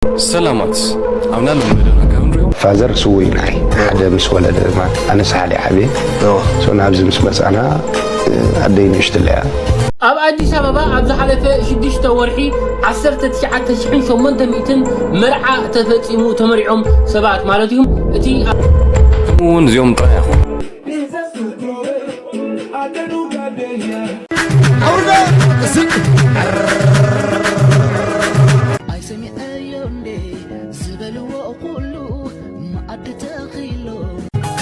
ሰላማት ኣብና ልመደና ካብ ንሪኦ ፋዘር ስውይ ንዓይ ሓደ ምስ ወለደ ማለት ኣነ ሳሕል ዓብየ ሶ ናብዚ ምስ መፃና ኣደይ ንእሽትለያ ኣብ ኣዲስ ኣበባ ኣብ ዝሓለፈ ሽዱሽተ ወርሒ ዓሰርተ ትሽዓተ ሽሕን ሸሞንተ ሚእትን መርዓ ተፈጺሙ ተመሪዖም ሰባት ማለት እዩ። እቲ እውን እዚኦም ጥራይ ኢኹም ኣይሰሚዐዮ እንዴ ዝበልዎ ኩሉ መኣዲ ተኺሎ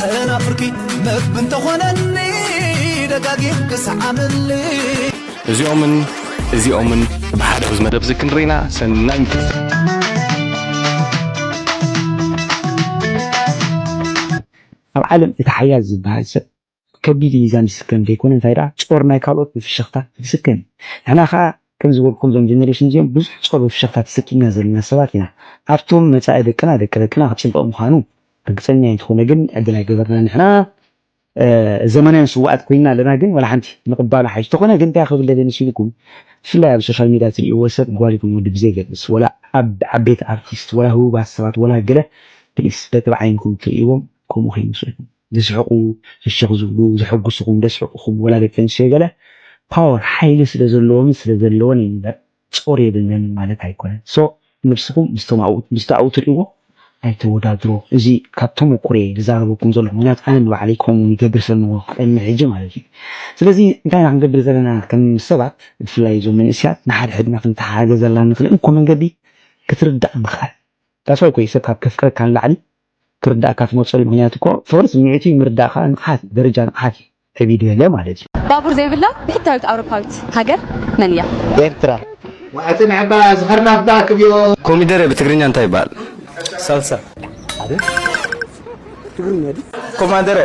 ተናፍርኪ መግቢ እንተኾነኒ ደጋጊም ክሰዓመኒ እዚኦምን እዚኦምን ብሓደ ኣብዚ መደብ እዚ ክንርኢና ሰናይ ምክት ኣብ ዓለም እቲ ሓያል ዝበሃል ሰብ ከቢድ ሚዛን ይስከም ዘይኮነ እንታይ ደኣ ጾር ናይ ካልኦት ብፍሽኽታ ይስከም እዩ። ንሕና ከኣ ከም ዝበልኩም እዞም ጀነሬሽን እዚኦም ብዙሕ ጾር ብፍሽኽታ ተሰኪምና ዘለና ሰባት ኢና። ኣብቶም መጻኢ ደቅና ደቂ ደቅና ክጽብቕ ምዃኑ ርግጸኛ ኣይንትኾነ ግን ዕድል ኣይገበርና ንሕና ዘመናውያን ስውኣት ኮይና ኣለና ግን ዋላ ሓንቲ ምቕባሉ ሓይሽ ተኾነ ግን እንታይ ክብል ደለ ንሲልኩም ብፍላይ ኣብ ሶሻል ሚድያ ትርእይዎ ሰብ ጓል ይኹን ወዲ ብዘይገድስ ወላ ኣብ ዓበይቲ ኣርቲስት ወላ ህቡባት ሰባት ወላ ገለ ፕሊስ በቲ ብዓይንኩም ትርእይዎም ከምኡ ከይመስለኩም ዝስሕቁ ፍሽኽ ዝብሉ ዘሐጉስኹም ዘስሕቁኹም ወላ ደቂ ኣንስትዮ ገለ ፓወር ሓይሊ ስለ ዘለዎምን ስለ ዘለወን እዩ እምበር ጾር የብለንን ማለት ኣይኮነን so ነብስኹም ምስቶም ኣብኡ ትርእይዎ ኣይተወዳድሮ እዚ ካብ ተመኩሮየ ዝዛረበኩም ዘለኹ ምክንያቱ ኣነ ንባዕለይ ከምኡ ይገብር ስለ ነበርኩ ቅድሚ ሕጂ ማለት እዩ ስለዚ እንታይ ኢና ክንገብር ዘለና ከም ሰባት ብፍላይ እዞም መንእስያት ንሓድሕድና ክንተሓጋገዘላ ንኽእል እንኮ መንገዲ ክትርዳእ ምኽኣል that's why እኮ እዩ ሰብ ካብ ከፍቅረካ ንላዕሊ ክርዳእካ ትመርጸሉ ምክንያት እኮ ፍቅሪ ስምዒት እዩ ምርዳእ ከዓ ንቕሓት እዩ ደረጃ ንቕሓት እዩ ዕብይ ዝበለ ማለት እዩ። ባቡር ዘይብላ ብሕታዊት ኣውሮፓዊት ሃገር መን እያ? ኤርትራ። ዋዕቲ ንዕባ ዝኸርናፍ ዳ ክብዮ። ኮሚደረ ብትግርኛ እንታይ ይበሃል? ሳልሳ። ትግርኛ ድዩ? ኮማደረ።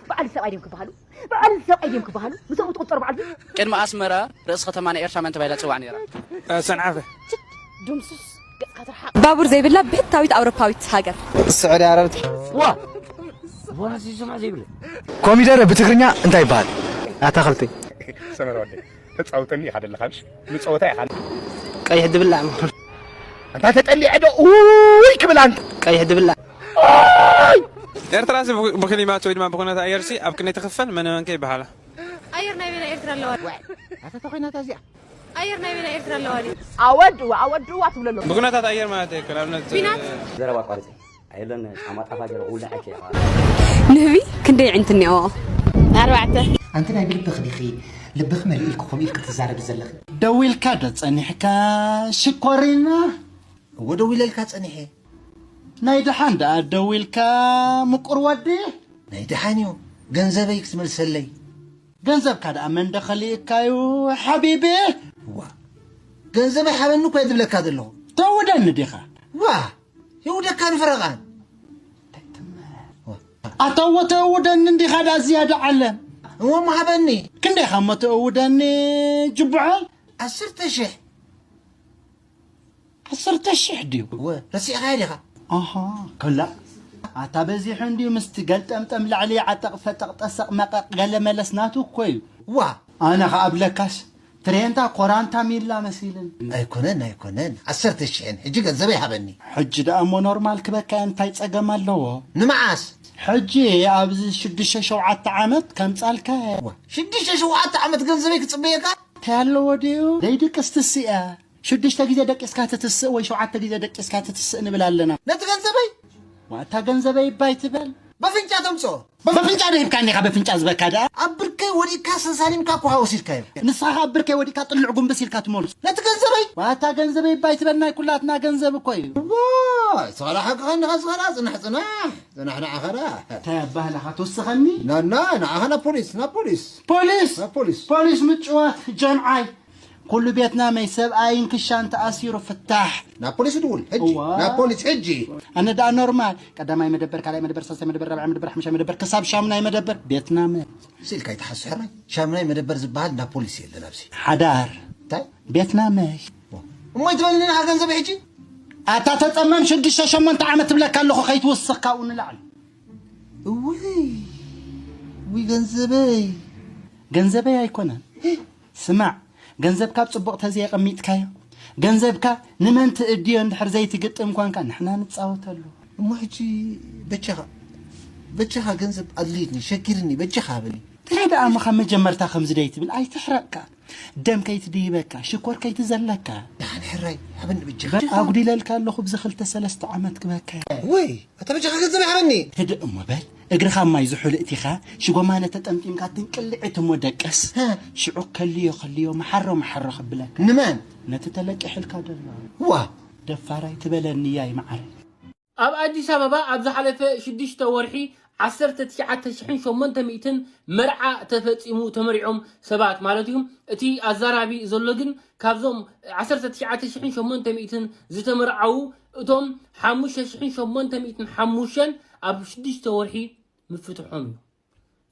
በዓል ሰብኣይ ድዮም ክበሃሉ በዓል ሰብኣይ ድዮም ክበሃሉ ምስኦም ትቁጠሩ በዓል ቅድሚ ኣስመራ ርእሲ ከተማ ናይ ኤርትራ መን ተባሂላ ትጽዋዕ ነይራ? ሰንዓፈ። ድምሱስ ገጽካ ትርሓቕ ባቡር ዘይብላ ብሕታዊት ኣውሮፓዊት ሃገር ስዑዲ ዓረብ። ዋ ዋላ ዝሰማዕ ዘይብለ ኮሚደረ ብትግርኛ እንታይ ይበሃል? ኣታኽልቲ። ሰመረ ወደይ ተጻውተኒ ኢኻ ደለኻ ምሽ ንጸወታ ኢኻ ቀይሕ ድብላዕ ኣንታ ተጠሊዐ ዶ ኡይ ክብል ኣንታ ቀይሕ ድብላዕ ኤርትራ ብክሊማት ወይ ድማ ብኩነት ኣየርሲ ኣብ ክንደይ ትኽፈል መነ መንከ ይበሃላ ኣየር ናይ ቤና ኤርትራ ኣለዋ ኣታ ተኾይናታ እዚኣ ኣየር ናይ ቤና ኤርትራ ኣለዋ ድዩ ኣወድዋ ኣወድዋ ትብለሎ ብኩነታት ኣየር ማለት እዩ ንኣብነት ቢናት ዘረባ ኣቋርፂ ኣይለን ጫማ ጣፋ ገይረ ውላዐኪ ኢኻ ንህቢ ክንደይ ዕንቲ እኒኦ ኣርባዕተ ኣንቲ ናይ ብልብኺ ዲኺ ልብኺ መሊኡ ኢልኪ ከምኡ ኢልኪ ትዛረቢ ዘለኺ ደዊልካ ዶ ጸኒሕካ ሽኮሪና እወ ደዊለልካ ጸኒሐ ናይ ደሓን ደኣ ደዊልካ ምቁር ወዲ ናይ ደሓን እዩ ገንዘበይ ክትመልሰለይ ገንዘብካ ደኣ መን ደኸሊእካዩ ሓቢቢ ዋ ገንዘበይ ሓበኒ እኮ እየ ዝብለካ ዘለኹ ተውደኒ ዲኻ ዋ ይውደካ ንፍረቓ ኣታ እወ ተእውደኒ እንዲኻ ደኣ ዝያዳ ዓለም እሞ ሃበኒ ክንደይ ኻሞ ተእውደኒ ጅቡዐ ዓሰርተ ሽሕ ዓሰርተ ሽሕ ድዩ ረሲዕኻዮ ዲኻ ኣሃ ከላ ኣታ በዚሑ እንድዩ ምስቲ ገልጠምጠም ላዕሊ ዓጠቕ ፈጠቕ ጠሰቕ መቐቕ ገለ መለስ ናቱ እኮ እዩ ዋ ኣነ ኸዓ ብለካስ ትሬንታ ኮራንታ ሚላ መሲልን ኣይኮነን ኣይኮነን ዓሰርተ ሽሕን ሕጂ ገንዘበይ ሃበኒ ሕጂ ደኣ እሞ ኖርማል ክበካ እንታይ ጸገም ኣለዎ ንመዓስ ሕጂ ኣብዚ ሽዱሽተ ሸውዓተ ዓመት ከምጻልካ ሽዱሽተ ሸውዓተ ዓመት ገንዘበይ ክጽበየካ እንታይ ኣለዎ ድዩ ደይድቅስ ትስእያ ሽዱሽተ ግዜ ደቂስካ ትትስእ ወይ ሸውዓተ ግዜ ደቂስካ ትትስእ ንብል ኣለና ነቲ ገንዘበይ ዋታ ገንዘበይ ባይ ትበል በፍንጫ ተምፅኦ በፍንጫ ዶ ሂብካኒ ኢኻ በፍንጫ ዝበካ ደኣ ኣብ ብርከይ ወዲእካ ሰሳሊምካ እኮ ወሲድካዮ ንስኻ ካብ ብርከይ ወዲእካ ጥልዕ ጉንብስ ኢልካ ትመልሱ ነቲ ገንዘበይ ዋታ ገንዘበይ ባይ ትበልና ኩላትና ገንዘብ እኮ እዩ ስኸላ ሓቅኻ እንዲኻ ስኸላ ፅናሕ ፅናሕ ፅናሕ ንዓኸ ደኣ እንታይ ኣባህላኻ ትውስኸኒ ናና ንዓኻ ናብ ፖሊስ ናብ ፖሊስ ፖሊስ ናብ ፖሊስ ፖሊስ ምጭዋት ጀምዓይ ኩሉ ቤትና መይ ሰብኣይን ክሻን ተኣሲሩ ፍታሕ ናብ ፖሊስ ድውል ሕጂ እዋ። ናብ ፖሊስ ሕጂ ኣነ ደኣ ኖርማል ቀዳማይ መደበር ካልኣይ መደበር ሳልሳይ መደበር ራብዓይ መደበር ሓሙሻይ መደበር ክሳብ ሻሙናይ መደበር ቤትና መ ሲልካ ይተሓስሕራይ ሻሙናይ መደበር ዝበሃል ናብ ፖሊስ የለን ኣብዚ ሓዳር እንታይ ቤትና መ እሞ ይትበልኒ ኢኻ ገንዘብ ሕጂ ኣታ ተጸመም ሽዱሽተ ሸሞንተ ዓመት ትብለካ ኣለኹ ከይትውስኽ ካብኡ ንላዕሊ እውይ ውይ ገንዘበይ ገንዘበይ ኣይኮነን ስማዕ ገንዘብካ ኣብ ጽቡቕ ተዘየቐሚጥካዮ ገንዘብካ ንመን ትእድዮ እንድሕር ዘይትግጥም ኳንካ ንሕና ንጻወተሉ። እሞ ሕጂ በጃኻ በጃኻ ገንዘብ ኣድልይኒ ሸጊርኒ በጃኻ ሃበኒ። እንታይ ደኣ እሞ ካብ መጀመርታ ከምዚ ደይ ትብል ኣይትሕረቕካ። ደም ከይትድይበካ ሽኮር ከይትዘለካ። ደሓን ሕራይ ሃበኒ በጃኻ። ኣጉዲለልካ ኣለኹ ብዚ ክልተ ሰለስተ ዓመት ክበካ። ወይ ኣታ በጃኻ ገንዘብ ሃበኒ። ህድእ እሞ በል። እግርኻ ኣብ ማይ ዝሑል እቲኻ ሽጎማነ ተጠምጢምካ ትንቅልዕት እሞ ደቅስ። ሽዑ ከልዮ ከልዮ መሓሮ መሓሮ ክብለካ። ንመን? ነቲ ተለቂሕልካ ዘሎ። ዋ! ደፋር ኣይትበለኒ ያይ መዓረይ። ኣብ ኣዲስ ኣበባ ኣብ ዝሓለፈ ሽዱሽተ ወርሒ ዓሰርተ ትሽዓተ ሽሕን ሸሞንተ ሚእትን መርዓ ተፈጺሙ ተመሪዖም ሰባት ማለት እዩ። እቲ ኣዛራቢ ዘሎ ግን ካብዞም ዓሰርተ ትሽዓተ ሽሕን ሸሞንተ ሚእትን ዝተመርዓዉ እቶም ሓሙሽተ ሽሕን ሸሞንተ ሚእትን ሓሙሽተን ኣብ ሽዱሽተ ወርሒ ምፍትሖም እዩ።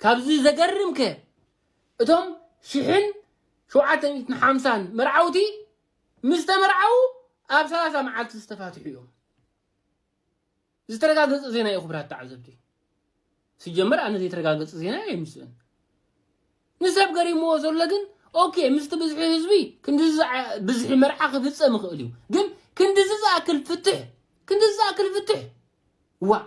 ካብዚ ዘገርም ከ እቶም ሽሕን ሸውዓተ ሚእትን ሓምሳን መርዓውቲ ምስ ተመርዓዉ ኣብ ሰላሳ መዓልቲ ዝተፋትሑ እዮም። ዝተረጋገጸ ዜና እዩ ክቡራት ተዓዘብቲ። ሲጀመር ኣነ ዘይተረጋገጸ ዜና እየ ምስእን። ንሰብ ገሪምዎ ዘሎ ግን ኦኬ ምስቲ ብዝሒ ህዝቢ ክንድዚ ዝዓ- ብዝሒ መርዓ ክፍጸም ይኽእል እዩ። ግን ክንድዚ ዝኣክል ፍትሕ ክንድዚ ዝኣክል ፍትሕ ዋ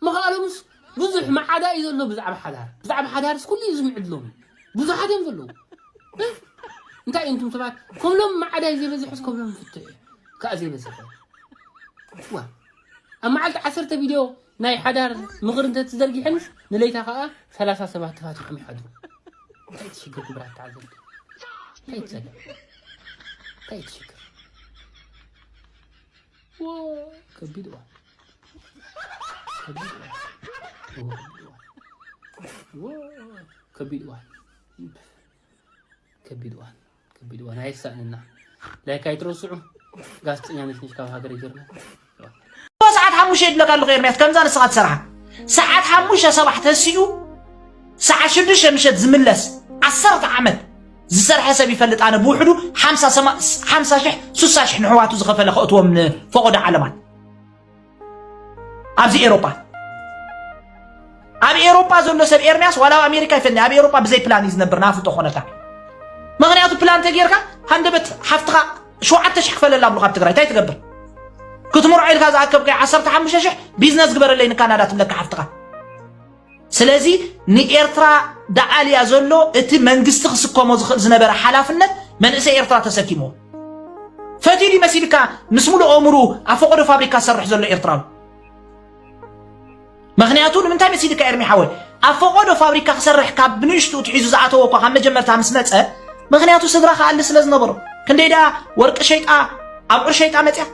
ምኽኣሎምስ ብዙሕ መዓዳ እዩ ዘሎ ብዛዕባ ሓዳር ብዛዕባ ሓዳርስ ኩሉ እዩ ዝምዕድሎም ብዙሓት እዮም ዘለዉ እንታይ እንቱም ሰባት ከምሎም መዓዳ እዩ ዘይበዝሕስ ከምሎም ፍትሕ ከዓ ዘይበዝሐ ዋ ኣብ መዓልቲ ዓሰርተ ቪድዮ ናይ ሓዳር ምኽሪ እንተትዘርጊሐንስ ንለይታ ከዓ ሰላሳ ሰባት ተፋቲሖም ይሓድሩ እንታይ ትሽግር ክብራት ተዓዘብቲ እንታይ ትሰግር እንታይ ትሽግር ከቢድ እዋን ከቢድ እዋን ከቢድ እዋን ከቢድ እዋን ከቢድ እዋን ኣይሳእንና ላይክ ኣይትረስዑ ጋዜጠኛ ነሽ ነሽ ካብ ሃገረ ጀርመን ሰዓት ሓሙሽተ ይድለካ ኣለኹ ኤርምያስ ከምዛ ንስኻ ትሰርሓ ሰዓት ሓሙሽተ ሰባሕ ተሲኡ ሰዓት ሽዱሽተ ምሸት ዝምለስ ዓሰርተ ዓመት ዝሰርሐ ሰብ ይፈልጥ ኣነ ብውሕዱ ሓምሳ ሽሕ ሱሳ ሽሕ ንሕዋቱ ዝኸፈለ ከእትዎም ንፈቆዶ ዓለማት ኣብዚ ኤሮጳ ኣብ ኤሮጳ ዘሎ ሰብ ኤርምያስ ዋላ ኣብ ኣሜሪካ ይፈኒ ኣብ ኤሮጳ ብዘይ ፕላን እዩ ዝነብር ናፍጦ ኮነታ ምክንያቱ ፕላን ተጌርካ ሃንደበት ሓፍትኻ ሸውዓተ ሽሕ ክፈለላ ኣብሉካ ኣብ ትግራይ እንታይ ትገብር ክትምርዖ ኢልካ ዝኣከብካዮ ዓሰርተ ሓሙሽተ ሽሕ ቢዝነስ ግበረለይ ንካናዳ ትብለካ ሓፍትኻ ስለዚ ንኤርትራ ደኣልያ ዘሎ እቲ መንግስቲ ክስከሞ ዝኽእል ዝነበረ ሓላፍነት መንእሰይ ኤርትራ ተሰኪምዎ። ፈትዩ ድዩ መሲልካ ምስ ሙሉእ ኣእምርኡ ኣብ ፈቐዶ ፋብሪካ ዝሰርሕ ዘሎ ኤርትራዊ? ምኽንያቱ ንምንታይ መሲልካ ኤርሚ ሓወይ ኣብ ፈቐዶ ፋብሪካ ክሰርሕ ካብ ብንእሽትኡ ትሒዙ ዝኣተወ እኳ ካብ መጀመርታ ምስ መጸ ምኽንያቱ ስድራ ክኣሊ ስለ ዝነበሮ ክንደይ ደኣ ወርቂ ሸይጣ ኣብዑር ሸይጣ መጽያ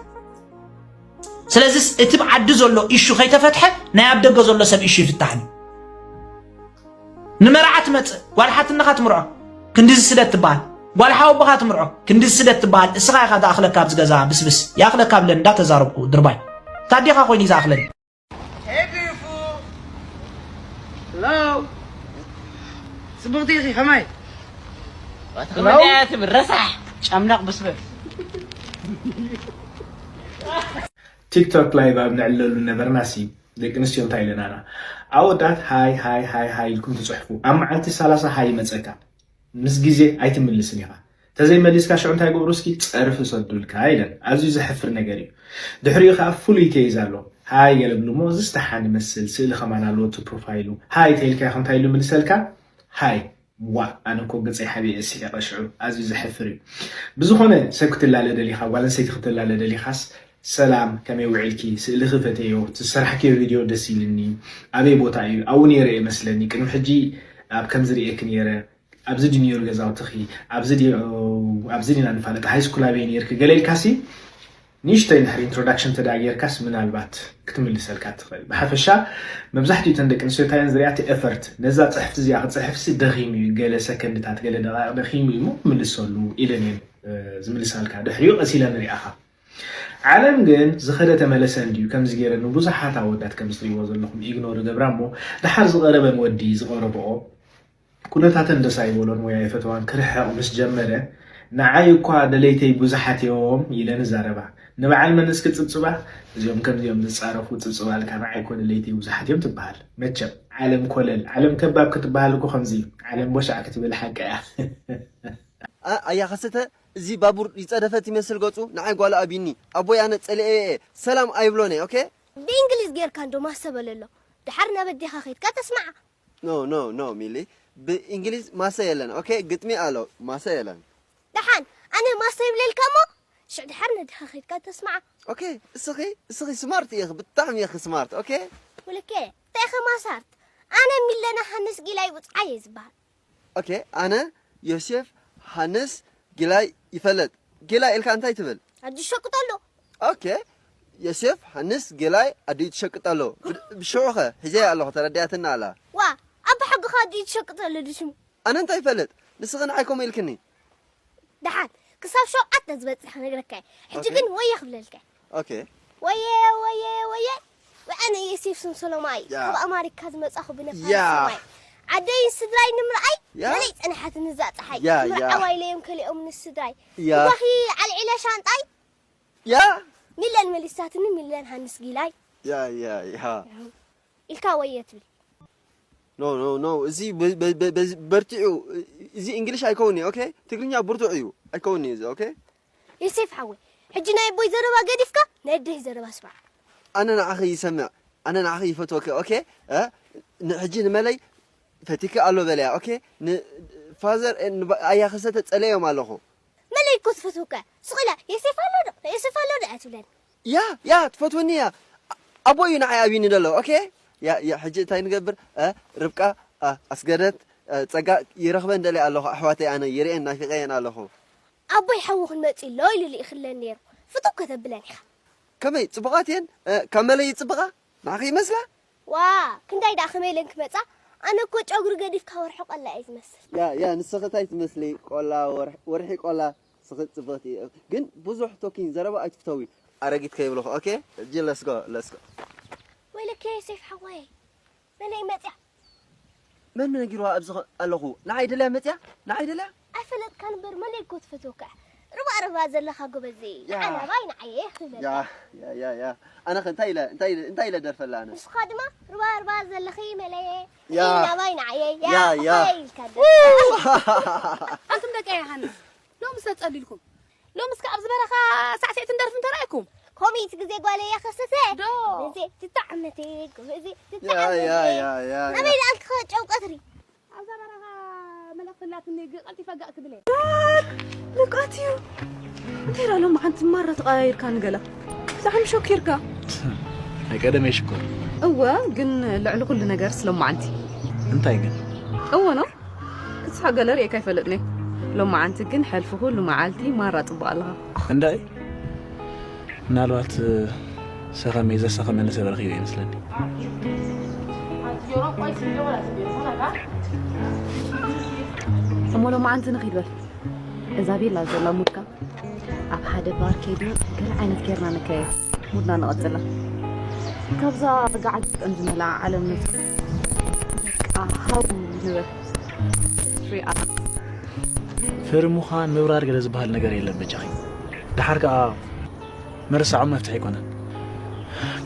ስለዚስ እቲ ብዓዲ ዘሎ ኢሹ ከይተፈትሐ ናይ ኣብ ደገ ዘሎ ሰብ ኢሹ ይፍታሕን እዩ። ንመርዓ ትመጽእ ጓል ሓትነኻ ትምርዖ ክንድዚ ስደት ትበሃል ጓል ሓወቦኻ ትምርዖ ክንድዚ ስደት ትበሃል እስኻ ኢኻ ዝኣኽለካ ኣብዚ ገዛ ብስብስ ይኣኽለካ ብለን እንዳተዛረብኩ ድርባይ ታዴኻ ኮይኑ እዩ ዝኣኽለኒ። ጽብቕቲ ኢኺ ከማይ ትብል ረሳሕ ጨምላቕ ብስበ ቲክቶክ ላይቭ ኣብ ንዕለሉ ነበርና ሲ ደቂ ኣንስትዮ እንታይ ኢለናና ኣወዳት ሃይ ሃይ ሃይ ሃይ ኢልኩም ትፅሕፉ ኣብ መዓልቲ ሰላሳ ሃይ ይመፀካ ምስ ግዜ ኣይትምልስን ኢኻ ተዘይመሊስካ ሽዑ እንታይ ገብሩ እስኪ ፀርፊ ሰዱልካ ኢለን ኣዝዩ ዘሕፍር ነገር እዩ ድሕሪኡ ከዓ ፍሉይ ተይዝ ኣሎ ሃይ ገለ ብሉ እሞ ዝስተሓን ይመስል ስእሊ ከማን ኣለዎ እቲ ፕሮፋይሉ ሃይ ተይልካ ኢኻ እንታይ ኢሉ ምልሰልካ ሃይ ዋእ ኣነ እኮ ገፀይ ሓቢኤ ስሒቐ ሽዑ ኣዝዩ ዘሕፍር እዩ ብዝኾነ ሰብ ክትላለ ደሊኻ ጓል ኣንስተይቲ ክትላለ ደሊኻስ ሰላም ከመይ ውዒልኪ ስእልኺ ፈትየዮ እቲ ዝሰራሕክዮ ቪድዮ ደስ ኢልኒ ኣበይ ቦታ እዩ ኣብኡ ነይረ እየ መስለኒ ቅድሚ ሕጂ ኣብ ከምዚ ርእየኪ ነይረ ኣብዚ ድዩ ነይሩ ገዛውትኺ ኣብዚ ድዩ ኣብዚ ዲና ንፋለጥ ሃይስኩል ኣበይ ነይርኪ ገለ ኢልካሲ ንእሽተይ እንድሕር ኢንትሮዳክሽን እንተ ደኣ ጌርካስ ምናልባት ክትምልሰልካ ትኽእል። ብሓፈሻ መብዛሕትኡ እተን ደቂ ኣንስትዮ እንታይ እየን ዝሪኣ እቲ ኤፈርት ነዛ ጽሕፍቲ እዚኣ ክጽሕፍሲ ደኺሙ እዩ ገለ ሰከንድታት ገለ ደቓይቕ ደኺሙ እዩ እሞ ምልሰሉ ኢለን እየን ዝምልሳልካ ድሕሪኡ ቀስ ኢለን ይሪኣኻ። ዓለም ግን ዝኸደ ተመለሰ እንድዩ ከምዚ ገይረ ንብዙሓት ኣወዳት ከምዚ ትሪእዎ ዘለኹም ኢግኖር እገብራ እሞ ደሓር ዝቐረበን ወዲ ዝቐረብኦ ኩነታተን ደስ ኣይበሎን ወይ ኣይፈተዋን ክርሕቕ ምስ ጀመረ ንዓይ እኳ ደለይተይ ብዙሓት እዮም ኢለን እዛረባ ንበዓል መን እስኪ ጽብጽባ እዚኦም ከምዚኦም ዝጻረፉ ጽብጽባልካ ንዓይ እኮ ደለይተይ ብዙሓት እዮም ትበሃል መቸም ዓለም ኮለል ዓለም ከባብ ክትበሃል እኮ ከምዚ እዩ ዓለም ቦሻዕ ክትብል ሓቂ እያ ኣያ ከሰተ፣ እዚ ባቡር ይጸደፈት ይመስል ገጹ። ንዓይ ጓል ኣቢኒ፣ ኣቦይ ኣነ ጸሊኤ እየ፣ ሰላም ኣይብሎን እየ። ኦኬ? ብእንግሊዝ ጌርካ እንዶ ማሰ በለሎ። ድሓር ናብ ኣዴኻ ኸይድካ ተስማዓ። ኖ፣ ኖ፣ ኖ፣ ሚሊ። ብእንግሊዝ ማሰ የለን። ኦኬ? ግጥሚ ኣሎ፣ ማሰ የለን። ደሓን፣ ኣነ ማሰ ይብለልካ እሞ፣ ሽዕ ድሓር ነዴኻ ኸይድካ ተስማዓ። ኦኬ? እስኺ፣ እስኺ ስማርት ኢኺ፣ ብጣዕሚ ኢኺ ስማርት። ኦኬ? ወለከ፣ እንታይ ኢኺ ማሳርት? ኣነ ሚለና ሃንስ ጊላይ ውጽዓይ እየ ዝበሃል። ኦኬ፣ ኣነ ዮሴፍ ሃንስ ጊላይ ይፈለጥ። ጊላይ ኢልካ እንታይ ትብል? ኣዲ ሸቅጠሎ። ኦኬ፣ ዮሴፍ ሃንስ ጊላይ ኣዲ ትሸቅጠሎ። ብ-፣ ብሽዑኸ ሒዘያ ኣለኹ፣ ተረዲኣትና ኣላ። ዋ፣ ኣባ ሓግኻ ኣዲ ትሸቅጠሎ ድሽሙ። ኣነ እንታይ ይፈልጥ? ንስኺ ንዓይ ከምኡ ኢልክኒ። ደሓን፣ ክሳብ ሸውዓተ ዝበጽሕ ክነግረካ እየ። ሕጂ ኦኬ። ግን ወየ ክብለልካ እየ። ኦኬ። ወየ፣ ወየ፣ ወየ። ወኣነ ዮሴፍ ሰምሰሎማይ፣ ያ። ካብ ኣማሪካ ዝመጻኹ ብነፋሪት ያ። ሰማይ። ዓደይን ስድራይ ንምርኣይ፣ ያ። መለይ ጸንሓትኒ እዛ ጸሓይ። ያ፣ ክምር ያ። ዓዋይ ለዮም ከሊኦም ንስድራይ። ያ። ብጓኺ ዓልዒለ ሻንጣይ። ያ። ሚለን መሊሳትኒ፣ ሚለን ሃንስ ጊላይ። ያ፣ ያ፣ ያ። ኢልካ ወየ ትብል። ኖ፣ ኖ፣ ኖ፣ እዚ በ-፣ በ-፣ በ-፣ በዚ በርቲዑ፣ እዚ እንግሊሽ ኣይከውን እዩ፣ ኦኬ? ትግርኛ ብርቱዕ እዩ፣ ኣይከውን እዩ እዚ፣ ኦኬ? ዮሴፍ ሓወይ፣ ሕጂ ናይ ኣቦይ ዘረባ ገዲፍካ ናይ ኣደይ ዘረባ ስማዕ። ኣነ ንዓኺ ይሰምዕ፣ ኣነ ንዓኺ ይፈትወኪ፣ ኦኬ? እ? ን-፣ ሕጂ ንመለይ ፈቲኪ ኣሎ በለያ፣ ኦኬ? ንፋዘር፣ እ፣ ንባ-፣ ኣያ ከሰተ ጸለዮም ኣለኹ። መለይ እኮ ትፈትወካ። ስቕ ኢላ፣ "ዮሴፍ ኣሎ ዶ? ዮሴፍ ኣሎ ዶ?" ኣይትብለኒ። ያ፣ ያ፣ ትፈትወኒ እያ። ኣቦ እዩ ንዓይ ኣብዩኒ ዘሎ፣ ኦኬ? ያ፣ ያ፣ ሕጂ እንታይ ንገብር? እ፣ ርብቃ፣ እ፣ ኣስገደት፣ እ፣ ጸጋ፣ ይረኽበን ደልየ ኣለኹ፣ ኣሕዋተይ ኣነ፣ ይርእየን፣ ናፊቐየን ኣለኹ። ኣቦይ ሓዊ ክንመጽእ ኣሎ ኢሉ ልኢኽለን ነይሩ። ፍቱው ከተብለን ኢኻ። ከመይ፣ ጽቡቓት እየን? እ፣ ካብ መለይ ይጽብቓ? ንዓኺ ይመስላ? ዋ፣ ክንዳይ ደኣ ከመይ ኢለን ክመጻ? ኣነ እኮ ጨጉሪ ገዲፍካ ወርሒ ቆላ እየ ዝመስል። ያ፣ ያ፣ ንስኺ እንታይ ትመስሊ? ቆላ፣ ወርሒ፣ ወርሒ ቆላ፣ ስኺ ጽብቕቲ። ግን ብዙሕ ቶኪን፣ ዘረባ ኣይትፍተዊ። ኣረጊት ከይብልኹ። ኦኬ? ሕጂ let's go፣ let's go። ወይለከ ዮሴፍ ሓወይ፣ መለይ መጽያ? መን ነጊርዋ ኣብዚ ኸ-፣ ኣለኹ? ንዓይ ደልያ መጽያ? ንዓይ ደልያ? ኣይፈለጥካን እምበር መለይ እኮ ትፈትወካ። ርባ ርባ ዘለኻ ጎበዘይ። ያ። ንዓይ ናባይ ንዓየ ክብለካ። ያ፣ ያ፣ ያ፣ ያ። ኣነ ኸ እንታይ ኢለ፣ እንታይ ኢለ፣ እንታይ ኢለ ደርፈላ ኣነ? ንስኻ ድማ ርባ ርባ ዘለኺ መለየ። ያ። ናባይ ንዓየ። ያ፣ ያ፣ ያ። ኦይ ኢልካ ደርፍ። ኣንቱም ደቂ ዮሃንስ፣ ሎምስ ተጸሊልኩም። ሎምስ ከ ኣብዚ በረኻ ሳዕስዒትን ደርፍን ተራእይኩም? ኮሚት ግዜ ጓለይ እያ ከሰተ። ዶ? ግዜ ትጣዕመቲ፣ ግዜ ያ፣ ትጣዕመቲ። ያ፣ ያ፣ ያ፣ ያ። ናበይ ደኣ ኣልክኸ ጨው ቀትሪ? ኣብዛ በረኻ መልእኽቲ ኣላትኒ፣ ግ-፣ ቀልጢፈ ጋእ ክብል እየ። ንቃት እዩ። እንታይ ደኣ ሎምዓንቲ ማራ ተቐያይርካ ንገላ? ብጣዕሚ ሸኪርካ። ናይ ቀደም እየ ሽኮር። እወ፣ ግን ልዕሊ ኩሉ ነገርስ ሎምዓንቲ። እንታይ ግን? እወ ነው። ክትስሕቕ ገለ ርእየካ ኣይፈልጥን እየ። ሎምዓንቲ ግን ሕልፊ ኩሉ መዓልቲ ማራ ጽቡቕ ኣለኻ። እንዳይ? ምናልባት፣ እ፣ ሰኸመይ ዘሰኸመኒ ሰብ ረኺበ ይመስለኒ። እሞ ሎምዓንቲ ንኺድ በል። እዛ ቤላ ዘላ ሙድካ ኣብ ሓደ ባር ከይዱ ገለ ዓይነት ጌርና ንከየ ሙድና ንቐጽላ። ካብዛ ጋዓት ዝመልኣ ዓለም ንውጽእ። በቃ ሃው ንበል። ፍሪ ኣፕ። ፍሪ ምዃን ምብራር ገለ ዝበሃል ነገር የለን በጃኺ። ደሓር ከኣ ምርሳዖም መፍትሒ ኣይኮነን።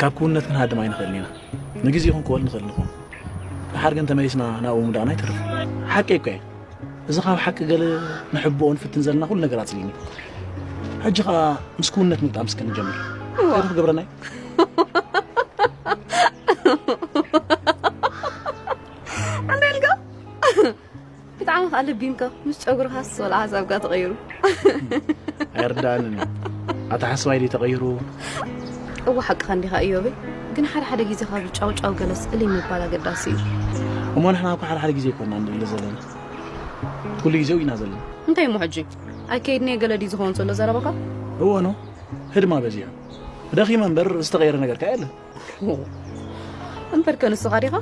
ካብ ክውንነት ክንሃድም ኣይንኽእልን ኢና። ንግዜ ይኹን ክወል ንኽእል ንኹን። ደሓር ግን ተመሊስና ናብኡ ምውዳቕና ኣይተርፍን። ሓቂ እኮ እየ። እዚ ካብ ሓቂ ገለ ንሕብኦ ንፍትን ዘለና ኩሉ ነገር ኣጽሊኒ። ሕጂ ኸኣ ምስ ክውንነት ምግጣም እስከ ንጀምር። እዋ። እንታይ ክገብረና እዩ? እንታይ ኢልካ? ብጣዕሚ ከኣ ለቢምካ፣ ምስ ጨጉርኻስ ወላ ሓሳብካ ተቐይሩ። ኣይርድኣንን እዩ። ኣተሓስባይ ድዩ ተቐይሩ? እወ፣ ሓቅኻ እንዲኻ እዮበይ። ግን ሓደ ሓደ ግዜ ካብ ጫው ጫው ገለስ እልም ምባል ኣገዳሲ እዩ። እሞ ንሕና እኮ ሓደ ሓደ ግዜ ኣይኮንና ንድለ ዘለና። ኩሉ ግዜ ኢና ዘለና። እንታይ እሞ ሕጂ? ኣይከይድን እየ ገለ ድዩ ዝኸውን ዘሎ ዘረባኻ? እወ ኖ፣ ህድማ በዚሑ። ደኺመ እምበር ዝተቐየረ ነገር ከኣ የለን። እምበር ከ ንስኻ ዲኻ?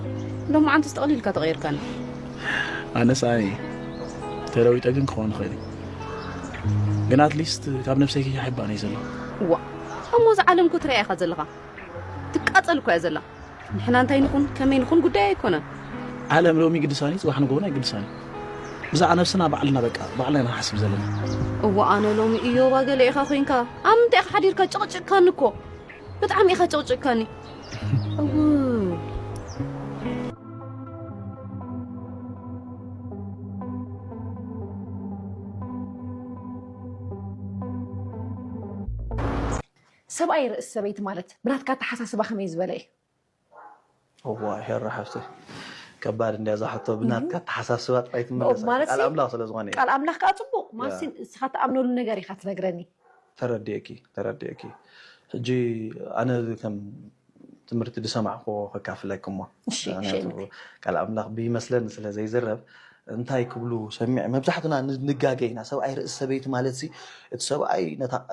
ሎማዓንትስ ጠቕሊልካ ተቐይርካኒ። ኣነስ ኣነ እየ። ተለዊጠ ግን ክኸውን ይኽእል እዩ። ግን ኣትሊስት ካብ ነብሰይ ከይሓባእን እየ ዘለኹ። እዋ፣ እሞ እዛ ዓለም እኮ ትሪኣ ኢኻ ዘለኻ። ትቃጸል እኮ እያ ዘላ። ንሕና እንታይ ንኹን፣ ከመይ ንኹን ጉዳይ ኣይኮነን። ዓለም ሎሚ ይግድሳን እዩ፣ ጽባሕ ንግሆን ኣይግድሳን እዩ። ብዛዕባ ነብስና ባዕልና በቃ፣ ባዕልና ኢና ንሓስብ ዘለና። እዋ፣ ኣነ ሎሚ እዮባ ገለ ኢኻ ኮይንካ። ኣብ ምንታይ ኢኻ ሓዲርካ ጨቕጭቕካኒ እኮ። ብጣዕሚ ኢኻ ጨቕጭቕካኒ። እው። ሰብኣይ ርእሲ ሰበይቲ ማለት ብናትካ ኣተሓሳስባ ከመይ ዝበለ እዩ? እዋ ሄራ ሓፍተይ፣ ከባድ እንድያ እዛ ሕቶ። ብናትካ ኣተሓሳስባ ጥራይ ትምለስ ማለት ቃል ኣምላኽ ስለ ዝኾነ እዩ። ቃል ኣምላኽ ከዓ ፅቡቕ ማለት ንስኻ ትኣምነሉ ነገር ኢኻ ትነግረኒ። ተረዲእኪ ተረዲእኪ። ሕጂ ኣነ ከም ትምህርቲ ዝሰማዕክዎ ከካፍለኪ እሞ እሺ፣ እሺ። ቃል ኣምላኽ ብይመስለኒ ስለ ዘይዝረብ እንታይ ክብሉ ሰሚዕ መብዛሕትና ንጋገ ኢና። ሰብኣይ ርእሲ ሰበይቲ ማለት ሲ እቲ ሰብኣይ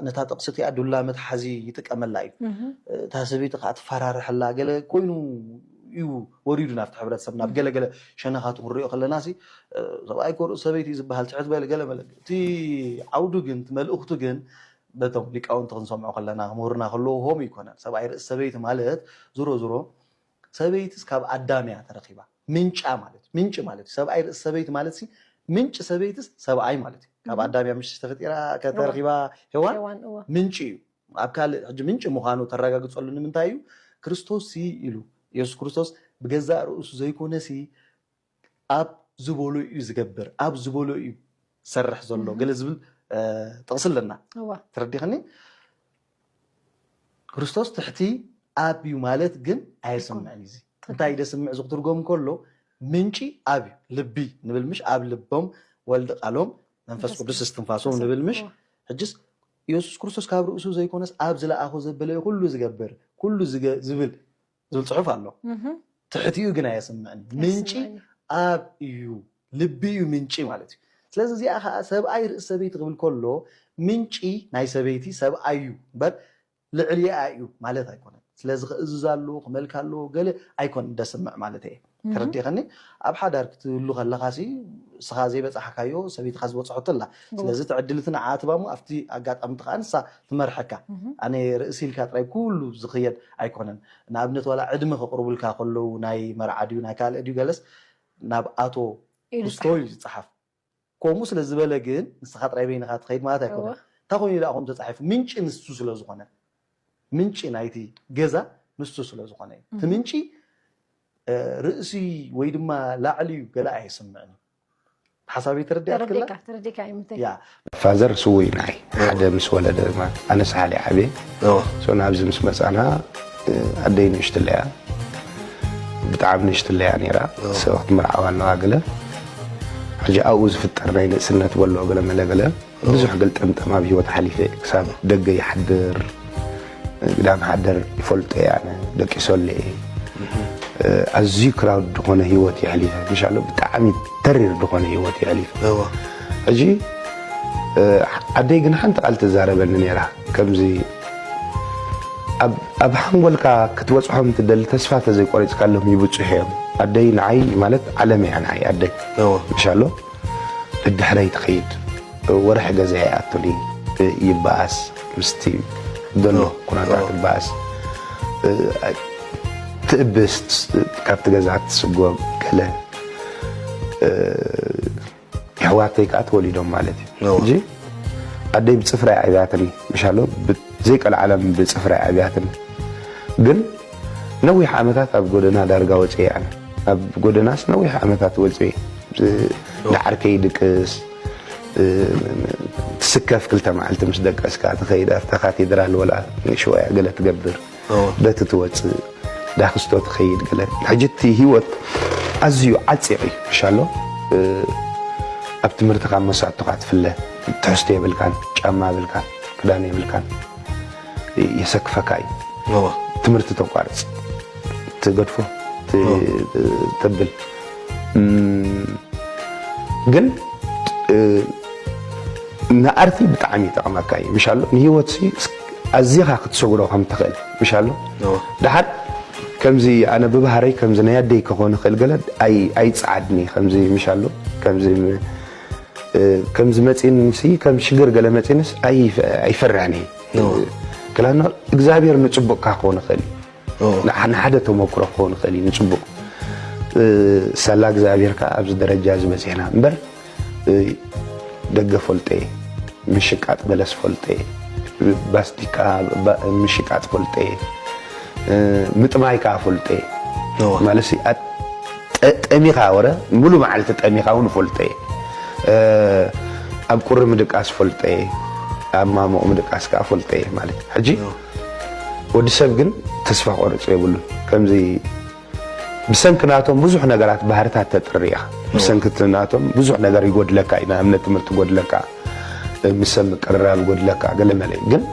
ነታ ጥቕሲ እቲኣ ዱላ መትሓዚ ይጥቀመላ እዩ። እታ ሰበይቲ ከዓ ትፈራርሐላ ገለ ኮይኑ እዩ ወሪዱ ናብቲ ሕብረተሰብ ናብ ገለገለ ሸነኻቱ ክንሪኦ ከለና ሲ ሰብኣይ ኮ ርእሲ ሰበይቲ ዝበሃል ትሕት በል ገለ መለ እቲ ዓውዱ ግን እቲ መልእኽቱ ግን በቶም ሊቃውንቲ ክንሰምዖ ከለና ክምህሩና ከለዉ ሆም ይኮነን። ሰብኣይ ርእሲ ሰበይቲ ማለት ዝሮ ዝሮ ሰበይትስ ካብ ኣዳም እያ ተረኺባ። ምንጫ ማለት ምንጭ ማለት እዩ። ሰብኣይ ርእሲ ሰበይቲ ማለት ሲ ምንጭ ሰበይትስ ሰብኣይ ማለት እዩ። ካብ ኣዳም እያ ምሽ ተፈጢራ ከተረኺባ ሄዋን ሄዋን እዋ ምንጭ እዩ። ኣብ ካልእ ሕጂ ምንጭ ምዃኑ ተረጋግጸሉ ንምንታይ እዩ? ክርስቶስ ሲ ኢሉ ኢየሱስ ክርስቶስ ብገዛእ ርእሱ ዘይኮነ ሲ ኣብ ዝበሎ እዩ ዝገብር፣ ኣብ ዝበሎ እዩ ዝሰርሕ ዘሎ ገለ ዝብል ጥቕሲ ኣለና። እዋ ተረዲኽኒ? ክርስቶስ ትሕቲ ኣብ እዩ ማለት ግን ኣየስምዕን እዩ። እዚ እንታይ ደስምዕ እዚ ክትርጎም ከሎ ምንጪ ኣብ እዩ። ልቢ ንብል ምሽ ኣብ ልቦም ወልድ ቃሎም መንፈስ ቅዱስ እስትንፋሶም ንብል ምሽ። ሕጅስ ኢየሱስ ክርስቶስ ካብ ርእሱ ዘይኮነስ ኣብ ዝለኣኾ ዘበለ ኩሉ ዝገብር ኩሉ ዝብል ዝብል ጽሑፍ ኣሎ። ትሕቲኡ ግን ኣየስምዕን። ምንጪ ኣብ እዩ፣ ልቢ እዩ ምንጪ ማለት እዩ። ስለዚ እዚኣ ከዓ ሰብኣይ ርእሲ ሰበይቲ ክብል ከሎ ምንጪ ናይ ሰበይቲ ሰብኣይ እዩ እምበር ልዕሊኣ እዩ ማለት ኣይኮነን። ስለዚ ክእዝዝ ኣለዎ ክመልክ ኣለዎ ገለ ኣይኮነን ደስምዕ ማለት እየ። ተረዲኸኒ? ኣብ ሓዳር ክትህሉ ከለኻ ሲ እስኻ ዘይበፃሕካዮ ሰበይትኻ ዝበፅሐቶ ኣላ። ስለዚ እቲ ዕድል እቲ ንዓ ትባሞ ኣብቲ ኣጋጣሚ እቲ ከዓ ንሳ ትመርሐካ። ኣነ ርእሲ ኢልካ ጥራይ ኩሉ ዝኽየድ ኣይኮነን። ንኣብነት ዋላ ዕድመ ከቕርቡልካ ከለዉ ናይ መርዓ ድዩ ናይ ካልእ ድዩ ገለስ ናብ ኣቶ ኢሉ ክስቶ እዩ ዝፀሓፍ። ከምኡ ስለ ዝበለ ግን ንስኻ ጥራይ በይንኻ ትኸይድ ማለት ኣይኮነን። እንታይ ኮይኑ ደኣ ከምኡ ተፃሒፉ? ምንጪ ንሱ ስለ ዝኾነ ምንጪ ናይቲ ገዛ ንሱ ስለ ዝኾነ እዩ። እቲ ምንጪ ርእሲ ወይ ድማ ላዕሊ እዩ ገለ ኣየስምዕን እዩ። ሓሳበይ ተረዲኣትክላ? ተረዲካ ተረዲካ ይምንተይ ያ ፋዘር ስውይ ንዓይ ሓደ ምስ ወለደ ድማ ኣነ ሳሕሊ ዓብየ ሶ ናብዚ ምስ መፃና ኣደይ ንእሽትለያ ብጣዕሚ ንእሽትለያ ነይራ። ሰው ክትምርዓዋ ኣለዋ ገለ ሕጂ ኣብኡ ዝፍጠር ናይ ንእስነት በሎ ገለ መለ ገለ ብዙሕ ገልጠምጠም ኣብ ሂወት ሓሊፈ ክሳብ ደገ ይሓድር ግዳም ሓደር ይፈልጦ እየ ኣነ ደቂሶለ እየ። ኣዝዩ ክራውድ ዝኾነ ሂወት የሕሊፈ ምሻሎ ብጣዕሚ ተሪር ዝኾነ ሂወት የሕሊፈ። ሕጂ ኣደይ ግን ሓንቲ ቃል ትዛረበኒ ነይራ ከምዚ ኣብ ሓንጎልካ ክትበፅሖም ትደሊ ተስፋ ተዘይቆሪፅካሎም ይብፅሑ እዮም። ኣደይ ንዓይ ማለት ዓለም እያ ንዓይ ኣደይ ምሻሎ ድድሕረይ ትኸይድ ወርሒ ገዛ ይኣቱኒ ይበኣስ ምስቲ ዘሎ ኩነታት ይበኣስ ትእብስ ካብቲ ገዛ ትስጎም ገለ የሕዋተይ ከዓ ተወሊዶም ማለት እዩ እንጂ ኣደይ ብፅፍራ ኣብያትኒ ምሻሎ ዘይቀልዓለም ብፅፍራ ኣብያትኒ ግን ነዊሕ ዓመታት ኣብ ጎደና ዳርጋ ወፅየ ኣነ ኣብ ጎደናስ ነዊሕ ዓመታት ወፅየ ደሓር ከይድቅስ ትስከፍ ክልተ መዓልቲ ምስ ደቀስካ ትኸይድ ኣብታ ካቴድራል ወላ ንሽወያ ገለ ትገብር በቲ ትወፅእ ዳክስቶ ትኸይድ ገለ ሕጂ እቲ ህይወት ኣዝዩ ዓፂቕ እዩ ምሻሎ ኣብ ትምህርትኻ መሳቶኻ ትፍለ ትሕዝቶ የብልካን ጫማ የብልካን ክዳን የብልካን የሰክፈካ እዩ ትምህርቲ ተቋርፅ ትገድፎ ተብል ግን ንኣርቲ ብጣዕሚ ይጠቕመካ እዩ ምሻሎ ንሂወት ኣዚኻ ክትሰግሮ ከም ትኽእል ምሻሎ ድሓር ከምዚ ኣነ ብባህረይ ከምዚ ናይ ኣደይ ክኾን ይኽእል ገለ ኣይፀዓድኒ ከምዚ ምሻሎ ከምዚ ከምዚ መፂንሲ ከም ሽግር ገለ መፂንስ ኣይፈርዕን ክላኖ እግዚኣብሔር ንፅቡቕካ ክኾን ይኽእል ንሓደ ተመክሮ ክኾን ይኽእል እዩ ንፅቡቕ ሳላ እግዚኣብሔር ከዓ ኣብዚ ደረጃ ዝበፅሕና እምበር ደገ ፈልጠ ምሽቃጥ በለስ ፈልጠ ባስቲካ ምሽቃጥ ፈልጠ ምጥማይ ከዓ ፈልጠ ማለት ጠሚኻ ወረ ሙሉ መዓልቲ ጠሚኻ እውን ፈልጠ ኣብ ቁሪ ምድቃስ ፈልጠ ኣብ ማሞቕ ምድቃስ ከዓ ፈልጠ ማለት ሕጂ ወዲ ሰብ ግን ተስፋ ቆርጽ የብሉን። ከምዚ ብሰንኪ ናቶም ብዙሕ ነገራት ባህርታት ተጥሪ ኢኻ። ብሰንኪ እቲ ናቶም ብዙሕ ነገር ይጎድለካ እዩ። ንኣብነት ትምህርቲ ይጎድለካ፣ ምስ ሰብ ምቅርራብ ይጎድለካ፣ ገለ መለ እዩ። ግን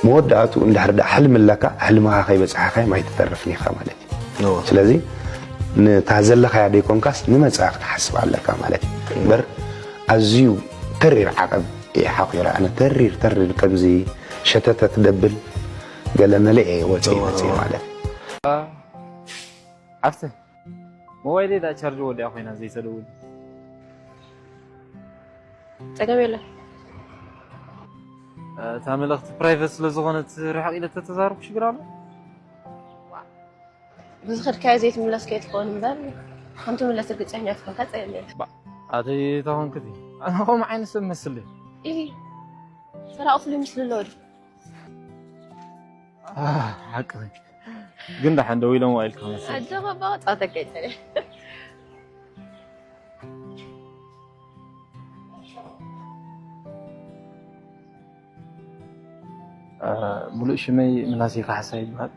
መወዳእቱ እንድሕር ደኣ ሕልሚ ኣለካ፣ ሕልምኻ ከይበጻሕካዮም ኣይትተርፍን ኢኻ ማለት እዩ። እዎ። ስለዚ ነታ ዘለኻያ ደይኮንካስ ንመጻኢ ክትሓስብ ኣለካ ማለት እዩ። እምበር ኣዝዩ ተሪር ዓቐብ እየ ሓኺረ። ኣነ ተሪር፣ ተሪር ከምዚ ሸተተት ደብል ገለ መለ እየ ወፂኡ እዎ፣ መፅኡ እዎ። ማለት እዩ። ሓፍተ፣ ሞባይለይ ደኣ ቻርጅ ወዲኣ ኮይና ዘይተደውል። ጸገም የለን። እታ መልእኽቲ ፕራይቨት ስለ ዝኾነት ርሕቕ ኢለ ተተዛረብኩ ሽግር ኣሎ? ብዝኸድካዮ ዘይትምለስ ከይትኸውን እምበር፣ ከም ትምለስ ርግጸኛ ትኾንካ ጸገም የለን። ባ፣ ኣተይ ተኾንክቲ? ኣነ ከምኡ ዓይነት ሰብ መስል ድየ? ኢሂ፣ ሰራቒ ፍሉይ ምስሊ ኣለዎ ድዩ? ኣህ፣ ሓቅኺ። ግን ደሓን ደው ኢሎም ዋኢልካ መሰለኝ። ኣጆኻ እባ፣ ጸወታ ከይጸንሕ። እ፣ ሙሉእ ሽመይ ምናሴ ካሕሳ ይበሃል።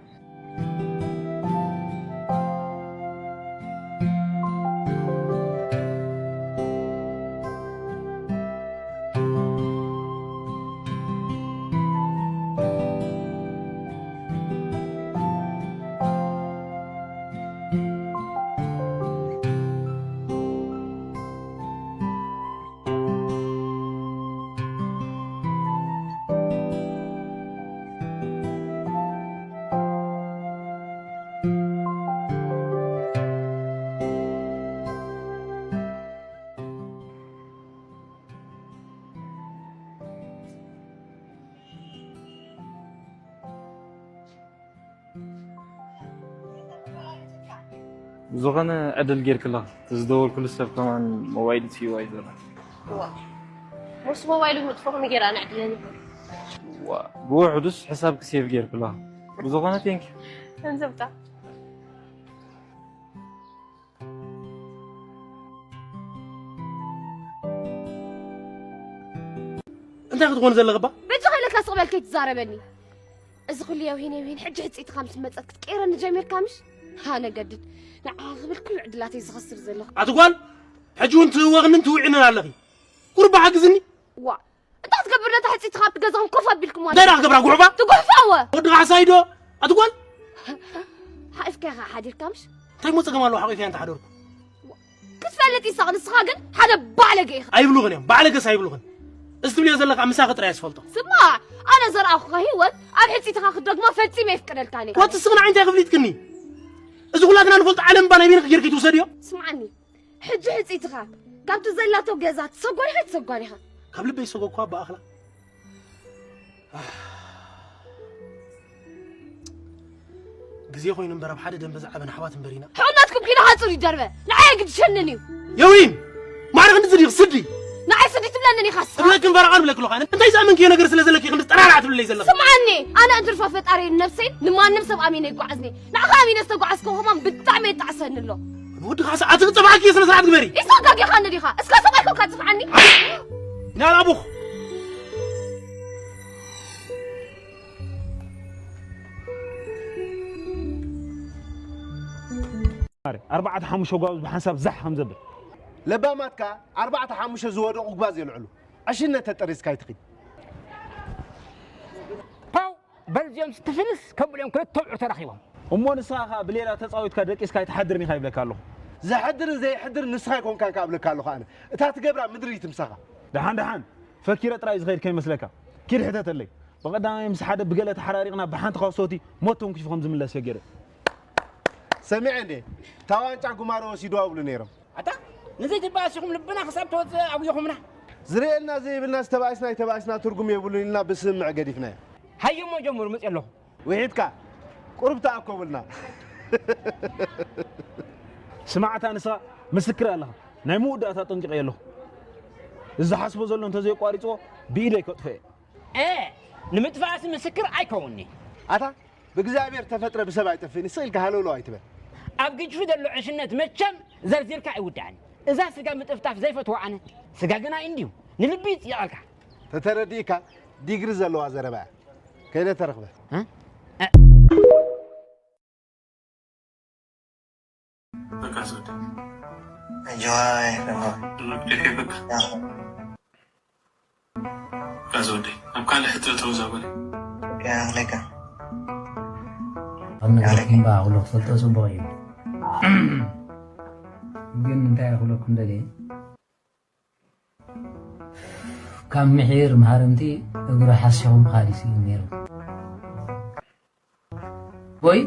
ዝኾነ ዕድል ጌርክላ፣ እቲ ዝደወልኩሉ ሰብ ከማን ሞባይል ትይዋ እዩ ዘሎ። እዋ፣ ወስ ሞባይሉ ምጥፎ ከመይ ጌራ ንዕድለኒ? ዋ፣ ብውሕዱስ ሕሳብኪ ሴቭ ጌርክላ። ብዝኾነ ቴንክ ዩ። ገንዘብካ። እንታይ ክትኾን ዘለኽባ? በጃኻ ኢለካ ስቕ በል ከይትዛረበኒ። እዚ ኩሉ የውሂን የውሂን፣ ሕጂ ሕጽይትኻ ምስ መጸት ክትቀይረኒ ጀሚርካ ምሽ? ሃነ ገድድ፣ ንዓኻ ክብል ኩሉ ዕድላተይ ዝኸስር ዘለኹ። ኣቲ ጓል፣ ሕጂ እውን ትህወኽንን ትውዒንን ኣለኺ። ቁሩብ ሓግዝኒ። ዋ፣ እንታይ ክትገብር ነታ ሕጽይትኻ ኣብቲ ገዛኹም ኮፍ ኣቢልኩማ? እንታይ ደኣ ክገብራ ጉሕፋ? ትጉሕፋ ወ? ወዲ ካሕሳይ ዶ? ኣቲ ጓል? ሓቂፍካ ኢኻ ሓዲርካ ምሽ? እንታይ እሞ ጸገም ኣለዎ ሓቂፈያ እንተሓደርኩ? ክትፈልጥ ይሳቕ፣ ንስኻ ግን ሓደ ባለገ ኢኻ። ኣይብሉኽን እዮም፣ ባለገስ ኣይብሉኽን። እዚ ትብልዮ ዘለኻ ምሳኺ ጥራይ እየ ዝፈልጦ። ስማዕ፣ ኣነ ዘርኣኹኻ ህይወት ኣብ ሕጽይትኻ ክትደግማ ፈጺመ የፍቅደልካን እየ። ወቲ ስኽና ዓይንታይ ክፍሊትክኒ? እዚ ኩላትና ንፈልጦ ዓለም እባ ናይ በይንኺ ጌርኪ ትውሰድዮ? ስምዓኒ፣ ሕጂ ሕጽይትኻ ካብቲ ዘላቶ ገዛ ትሰጓን ኢኻ፣ ኣይትሰጓን ኢኻ። ካብ ልበይ ዝሰጎግኳ ብኣኽላ። ግዜ ኮይኑ እምበር ኣብ ሓደ ደንበ ዝዓበና ኣሕዋት እምበር ኢና። ሕቑናትኩም ኪኖ ሓጹር ይደርበ። ንዓይ ግድሸንን እዩ። የዊን! ማዕረ ክንዲ ስዲ ስዲ! ንዓይ ስዲ ትብለንን ኢኻ እስኻ። እብለክን ፈረቓን እብለክ ኣለኹ ኣነ። እንታይ ዝኣመንክዮ ነገር ስለ ዘለኪ ክንዲ ጠራራዕ ትብለለይ ዘለኺ? ስምዓኒ፣ ኣነ እድርፋ ፈጣሪን ነብሰይን ንማንም ሰብ ኣሚነ ይጓዓዝኒ። ንዓኻ ኣሚነ ዝተጓዓዝኩ ከማን ብጣዕሚ የጣዕሰኒ ኣሎ። ንወዲ ካሳ ኣቲ ክጸብዓኪ ስነ ስርዓት ግበሪ። ኢሳቅ ጋጊኻኒ ዲኻ? እስካ ሰብኣይ ኮንካ ጽፍዓኒ። ናላ ኣቡኽ። ኣርባዕተ ሓሙሽተ ጓብዝ ብሓንሳብ ዛሕ ከም ዘብል። ለባማትካ ኣርባዕተ ሓሙሽተ ዝወደቑ ጓዝ የልዕሉ። ዕሽነት ተጠሪዝካ ኣይትኺድ። ፓው! በልዚኦም ስትፍንስ ከብልዮም ክልተ ኣውዑር ተራኺቦም። እሞ ንስኻ ኸኣ ብሌላ ተጻዊትካ ደቂስካ ኣይትሓድርን ኢኻ ይብለካ ኣለኹ። ዘሕድርን ዘይሕድርን ንስኻ ኣይኮንካን ከኣ እብለካ ኣለኹ ኣነ። እታ ትገብራ ምድሪ ትምሳኻ። ደሓን ደሓን ፈኪረ ጥራይ ዝኸይድ ከይመስለካ። ኪድ ሕተተለይ። ብቐዳማይ ምስ ሓደ ብገለ ተሓራሪቕና ብሓንቲ ካውሶቲ ሞት ተንኪፉ ከም ዝምለስ እየ ገይረ። ሰሚዐ እንዴ? እታ ዋንጫ ጉማሮ ወሲድዋ እብሉ ነይሮም። ኣታ፣ ንዘይትበኣስ ኢኹም ልብና ክሳብ ተወጽእ ኣጉይኹምና። ዝርእየልና ዘይብልና ዝተባእስና ኣይተባእስና ትርጉም የብሉን ኢልና ብስምምዕ ገዲፍናዮ። ሃየሞ ጀምሩ፣ መጽእ ኣለኹ። ውሒድካ፣ ቁሩብ ተኣኮቡልና። ስማዕታ ንስኻ ምስክር ኣለኻ። ናይ መወዳእታ ጠንቂቐ ኣለኹ። እዚ ዝሓስቦ ዘሎ እንተዘየቋሪጽዎ ብኢደይ ከጥፎ እየ። እ፣ ንምጥፋእሲ ምስክር ኣይከውንኒ። ኣታ፣ ብእግዚኣብሔር ተፈጥረ ብሰብ ኣይጠፍእን፣ ስቕ ኢልካ ሃለውለው ኣይትበል። ኣብ ግጭፊ ዘሎ ዕሽነት መቸም ዘርዚርካ ኣይውዳእን። እዛ ስጋ ምጥፍጣፍ ዘይፈትዋ ኣነ፣ ስጋ ግና እንድዩ ንልቢ ይጽይቐልካ። ተተረዲእካ ዲግሪ ዘለዋ ዘረባ እያ። ከይደ ተረኽበ። እ? በቃ ሰደ። ኣጆኻ ኤፍሬም ሓወይ። በቃ። በቃ ሰደ። ኣብ ካልእ ሕቶ ተወዛወረ። በቃ፣ በቃ። ኣብ ነገር ክንባ ኩሉ ክፈልጦ ጽቡቕ እዩ። ግን እንታይ ክብለኩም ደልየ፣ ካብ ምሒር መሃርምቲ እግሩ ሓሲኹ ምኻድ እዩ ነይሩ። ወይ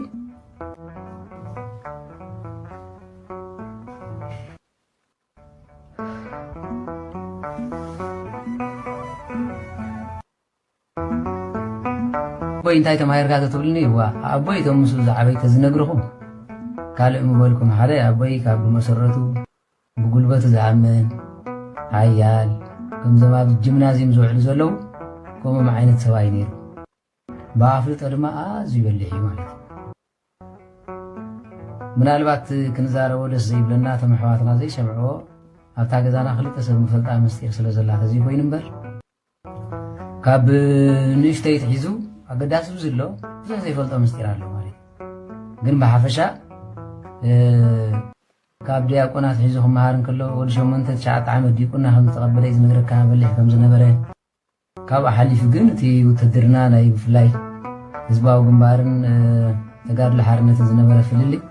ኣቦይ እንታይ ተማሂርካ ተትብልኒ፣ እዋ ኣቦይ እቶም ምስኡ ዝዓበዩ ተዝነግርኹም። ካልእ ምበልኩም፣ ሓደ ኣቦይ ካብ ብመሰረቱ ብጉልበቱ ዝኣምን ሓያል፣ ከምዞም ኣብ ጂምናዝየም ዝውዕሉ ዘለዉ ከምኦም ዓይነት ሰብኣይ ነይሩ። ብኣፍልጦ ድማ ኣዝዩ በሊሕ እዩ ማለት እዩ። ምናልባት ክንዛረቦ ደስ ዘይብለና፣ እቶም ኣሕዋትና ዘይሰምዕዎ፣ ኣብታ ገዛና ክልተ ሰብ ንፈልጣ ምስጢር ስለ ዘላ ተዘይኮይኑ እምበር፣ ካብ ንእሽተይ ትሒዙ ኣገዳሲ ብዙ ኣሎ፣ ብዙሕ ዘይፈልጦ ምስጢር ኣሎ ማለት እዩ። ግን ብሓፈሻ፣ እ፣ ካብ ዲያቆናት ሒዙ ክመሃር እንከሎ፣ ወዲ ሸሞንተ ትሽዓተ ዓመት ዲቁና ከም ዝተቐበለ እዩ ዝነግረካ፣ በሊሕ ከም ዝነበረ። ካብኡ ሓሊፉ ግን እቲ ውትድርና ናይ ብፍላይ ህዝባዊ ግንባርን፣ እ፣ ተጋድሎ ሓርነትን ዝነበረ ፍልልይ፣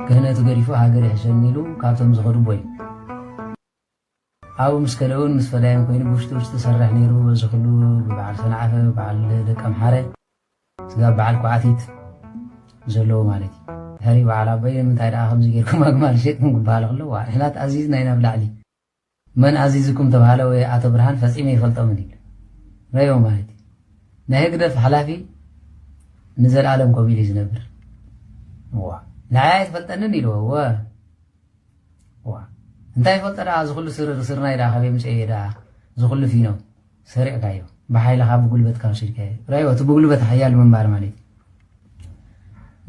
ክህነቱ ገዲፉ ሃገር ይሕሸኒ ኢሉ ካብቶም ዝኸዱ ኣቦ እዩ። ኣብኡ ምስ ከደ እውን ምስ ፈዳይን ኮይኑ ብውሽጢ ውሽጢ ዝሰርሕ ነይሩ። በዚ ኩሉ ብበዓል ሰንዓፈ፣ በዓል ደቀምሓረ፣ ስጋብ በዓል ኳዕቲት ዘለዎ ማለት እዩ። ድሕሪ በዓል ኣቦይ ንምንታይ ደኣ ከምዚ ጌርኩም ኣግማል ሸጥኩም ክበሃል ከሎ፣ ዋ፣ ንሕና ተኣዚዝና ኢና ብላዕሊ። መን ኣዚዝኩም ተባሃለ ወይ ኣቶ ብርሃን ፈጺመ ይፈልጦምን ኢሉ። ረዮ ማለት እዩ። ናይ ህግደፍ ሓላፊ ንዘለኣለም ኮፍ ኢሉ እዩ ዝነብር። ዋ፣ ንዓይ ኣይትፈልጠንን ኢልዎ። ወ-፣ ዋ፣ እንታይ ይፈልጦ ደኣ፣ እዚ ኩሉ ስር-፣ ስርናይ ደኣ ካበይ ምጽኤ ደኣ፣ እዚ ኩሉ ፊኖ? ሰሪቕካዮ፣ ብሓይልኻ ብጉልበትካ ወሲድካዮ። ራእዩ፣ እቲ ብጉልበት ሓያል ምንባር ማለት እዩ።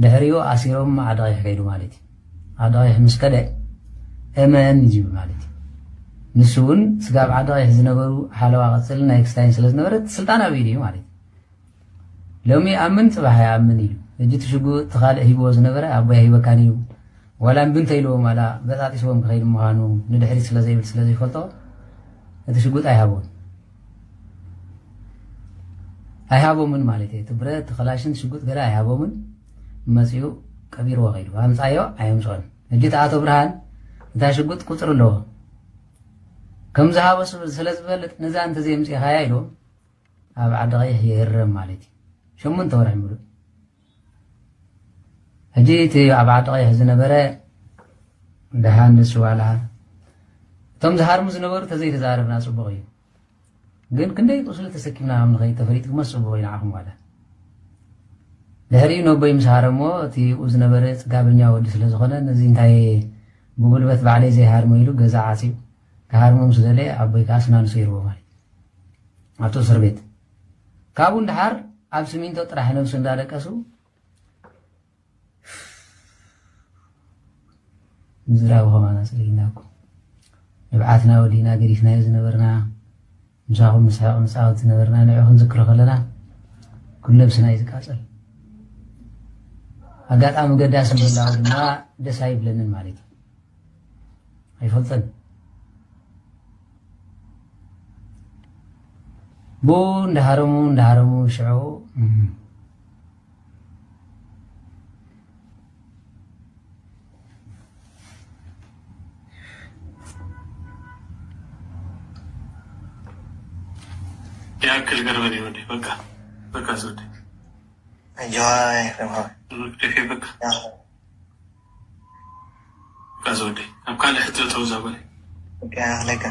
ድሕሪኡ ኣሲሮም ዓዲ ቀይሕ ከይዱ ማለት እዩ። ዓዲ ቀይሕ ምስ ከደ፣ እመን እዩ ዝብል ማለት እዩ። ንሱ እውን ስጋብ ዓዲ ቀይሕ ዝነበሩ ሓለዋ ቀጽልን ናይ ክስታይን ስለ ዝነበረ፣ እቲ ስልጣን ኣብ ኢዱ እዩ ማለት እዩ። ሎሚ ይኣምን፣ ጽባሕ ኣይኣምን ኢሉ። ሕጂ እቲ ሽጉጥ እቲ ካልእ ሂብዎ ዝነበረ፣ ኣቦይ ኣይህበካን እዩ። ዋላ እምቢ እንተኢልዎም፣ ዋላ በጣጢስዎም ክኸይድ ምዃኑ ንድሕሪት ስለ ዘይብል፣ ስለ ዘይፈልጦ፣ እቲ ሽጉጥ ኣይሃቦን። ኣይሃቦምን ማለት እየ። እቲ ብረት፣ እቲ ክላሽን ሽጉጥ ገለ ኣይሃቦምን። መጺኡ ቀቢርዎ ከይዱ። ኣምጻዮ ኣየምጽኦን። ሕጂ እቲ ኣቶ ብርሃን፣ እታ ሽጉጥ ቁጽሪ ኣለዎ። ከም ዝሃቦ ስለ ዝፈልጥ፣ ነዛ እንተዘየምጺእካያ ኢሉ ኣብ ዓዲ ቀይሕ ይህረም ማለት እዩ። ሸሞንተ ወርሒ ምሉእ። ሕጂ እቲ ኣብ ዓዲ ቀይሕ ዝነበረ ደሃን ንሱ ዋላ እቶም ዝሃርሙ ዝነበሩ ተዘይተዛረብና ጽቡቕ እዩ። ግን ክንደይ ቁስሊ ተሰኪምና ከም ንኸይድ ተፈሊጥኩምስ ጽቡቕ እዩ ንዓኹም ዋላ። ድሕሪኡ ነቦይ ምስ ሃረሞ እቲ ብኡ ዝነበረ ጽጋበኛ ወዲ ስለ ዝኾነ ነዚ እንታይ ብጉልበት ባዕለይ ዘይሃርሞ ኢሉ ገዛ ዓጽዩ ክሃርሞ ምስ ደለየ ኣቦይ ከኣ ስናኑ ሰይርዎ ማለት እዩ። ኣብቲ እስር ቤት። ካብኡ ንደሓር ኣብ ስሚንቶ ጥራሕ ነብሱ እንዳለቀሱ ምዝራብ ከማና ጸሊእና እኮ። ንብዓትና ወዲእና ገዲፍናዮ ዝነበርና፣ ምሳኹም ንስሕቕ ንጻወት ዝነበርና፣ ንዑ ክንዝክሮ ከለና ኩሉ ነብስና እዩ ዝቃጸል። ኣጋጣሚ ገዳሲ ምህላው ድማ ደስ ኣይብለንን ማለት እዩ። ኣይፈልጥን። ብኡ እንዳሃረሙ፣ እንዳሃረሙ ሽዑ፣ እም፣ ይኣክል ገርበን እዩ ወዲ። በቃ፣ በቃ፣ ዝወዲ። ኣጆኻ ኤፍሬም ሓወይ። በቃ። በቃ ዝወደይ፣ ኣብ ካልእ ሕቶ ተወዛወረ። በቃ፣ ለካ።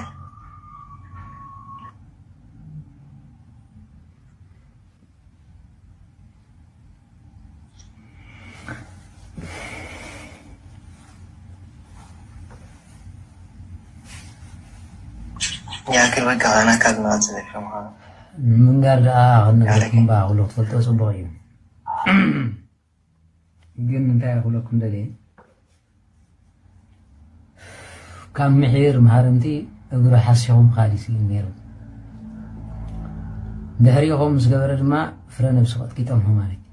ያክል በቃ፣ ኣና ካብ ማለት ኤፍሬም ሓወይ። ምንጋር ደኣ ክንገርኩም ያለካ። ባ፣ ኩሉ ክትፈልጦ ጽቡቕ እዩ። ግን እንታይ ክብለኩም ደልየ፣ ካብ ምሒር መሃርምቲ እግሩ ሓሲኹ ምኻድ እዩ ስኢኑ ነይሩ። ድሕሪኡ ከምኡ ምስ ገበረ ድማ ፍረ ነብሱ ቀጥቂጦም ማለት እዩ።